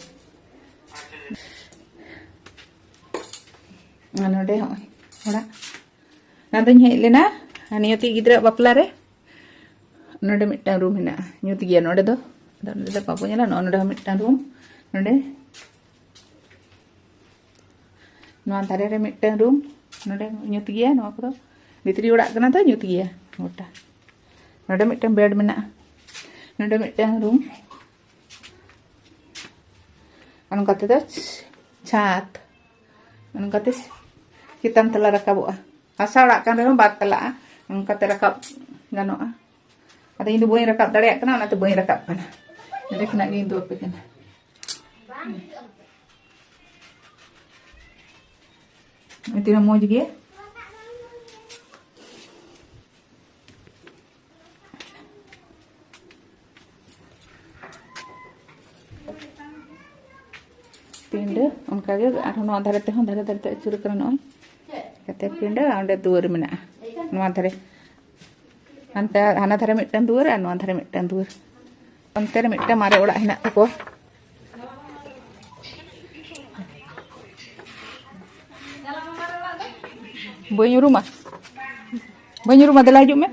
ᱟᱨ ᱱᱚᱰᱮ ᱦᱚᱸᱜᱼᱚᱭ ᱚᱲᱟᱜ᱾ ᱚᱱᱟ ᱫᱚᱧ ᱦᱮᱡ ᱞᱮᱱᱟ ᱱᱤᱭᱚᱛᱤ ᱜᱤᱫᱽᱨᱟᱹᱣᱟᱜ ᱵᱟᱯᱞᱟ ᱨᱮ᱾ ᱱᱚᱰᱮ ᱢᱤᱫᱴᱟᱝ ᱨᱩᱢ ᱦᱮᱱᱟᱜᱼᱟ, ᱧᱩᱛ ᱜᱮᱭᱟ ᱱᱚᱰᱮ ᱫᱚ᱾ ᱟᱫᱚ ᱱᱚᱰᱮ ᱫᱚ ᱵᱟᱵᱚ ᱧᱮᱞᱟ, ᱱᱚᱜᱼᱚ ᱱᱚᱰᱮ ᱦᱚᱸ ᱢᱤᱫᱴᱟᱝ ᱨᱩᱢ᱾ ᱱᱚᱰᱮ ᱱᱚᱣᱟ ᱫᱷᱟᱨᱮ ᱨᱮ ᱢᱤᱫᱴᱟᱝ ᱨᱩᱢ᱾ ᱱᱚᱰᱮ ᱧᱩᱛ ᱜᱮᱭᱟ, ᱱᱚᱣᱟ ᱠᱚᱫᱚ ᱵᱷᱤᱛᱨᱤ ᱚᱲᱟᱜ ᱠᱟᱱᱟ ᱛᱚ, ᱧᱩᱛ ᱜᱮᱭᱟ ᱜᱚᱴᱟ᱾ ᱱᱚᱰᱮ ᱢᱤᱫᱴᱟᱝ ᱵᱮᱰ ᱢᱮᱱᱟᱜᱼᱟ, ᱱᱚᱰᱮ ᱢᱤᱫᱴᱟᱝ ᱨᱩᱢ᱾ ᱟᱨ ᱱᱚᱝᱠᱟ ᱛᱮᱫᱚ ᱪᱷᱟᱫᱽ, ᱱᱚᱝᱠᱟ ᱛᱮ ᱪᱮᱛᱟᱱ ᱛᱟᱞᱟ ᱨᱟᱠᱟᱵᱚᱜᱼᱟ᱾ ᱦᱟᱥᱟ ᱚᱲᱟᱜ ᱠᱟᱱ ᱨᱮᱦᱚᱸ ᱵᱟᱨ ᱛᱟᱞᱟᱜᱼᱟ, ᱱᱚᱝᱠᱟ ᱛᱮ ᱨᱟᱠᱟᱵ ᱜᱟᱱᱚᱜᱼᱟ᱾ ᱟᱫᱚ ᱤᱧ ᱫᱚ ᱵᱟᱹᱧ ᱨᱟᱠᱟᱵ ᱫᱟᱲᱮᱭᱟᱜ ᱠᱟᱱᱟ, ᱚᱱᱟᱛᱮ ᱵᱟᱹᱧ ᱨᱟᱠᱟᱵ ᱠᱟᱱᱟ᱾ ᱱᱚᱰᱮ ᱠᱷᱚᱱᱟᱜ ᱜᱮ ᱤᱧ ᱫᱚ ᱟᱯᱮ ᱠᱟᱱᱟ᱾ ᱛᱤᱱᱟᱹᱜ ᱢᱚᱡᱽ ᱜᱮ᱾ ᱯᱤᱸᱰᱟᱹ ᱚᱱᱠᱟᱜᱮ ᱟᱨᱦᱚᱸ ᱱᱚᱣᱟ ᱫᱷᱟᱨᱮ ᱛᱮᱦᱚᱸ, ᱫᱷᱟᱨᱮ ᱫᱷᱟᱨᱮ ᱛᱮ ᱟᱹᱪᱩᱨ ᱟᱠᱟᱱᱟ ᱱᱚᱜᱼᱚᱭ᱾ ᱠᱟᱛᱮ ᱯᱤᱸᱰᱟᱹ ᱟᱨ ᱚᱸᱰᱮ ᱫᱩᱣᱟᱹᱨ ᱢᱮᱱᱟᱜᱼᱟ ᱱᱚᱣᱟ ᱫᱷᱟᱨᱮ᱾ ᱦᱟᱱᱛᱮ, ᱦᱟᱱᱟ ᱫᱷᱟᱨᱮ ᱢᱤᱫᱴᱟᱝ ᱫᱩᱣᱟᱹᱨ ᱟᱨ ᱱᱚᱣᱟ ᱫᱷᱟᱨᱮ ᱢᱤᱫᱴᱟᱝ ᱫᱩᱣᱟᱹᱨ᱾ ᱚᱱᱛᱮ ᱨᱮ ᱢᱤᱫᱴᱟᱝ ᱢᱟᱨᱮ ᱚᱲᱟᱜ ᱦᱮᱱᱟᱜ ᱛᱟᱠᱚᱣᱟ᱾ ᱵᱟᱹᱧ ᱩᱨᱩᱢᱟ, ᱵᱟᱹᱧ ᱩᱨᱩᱢᱟ, ᱫᱮᱞᱟ ᱦᱤᱡᱩᱜ ᱢᱮ᱾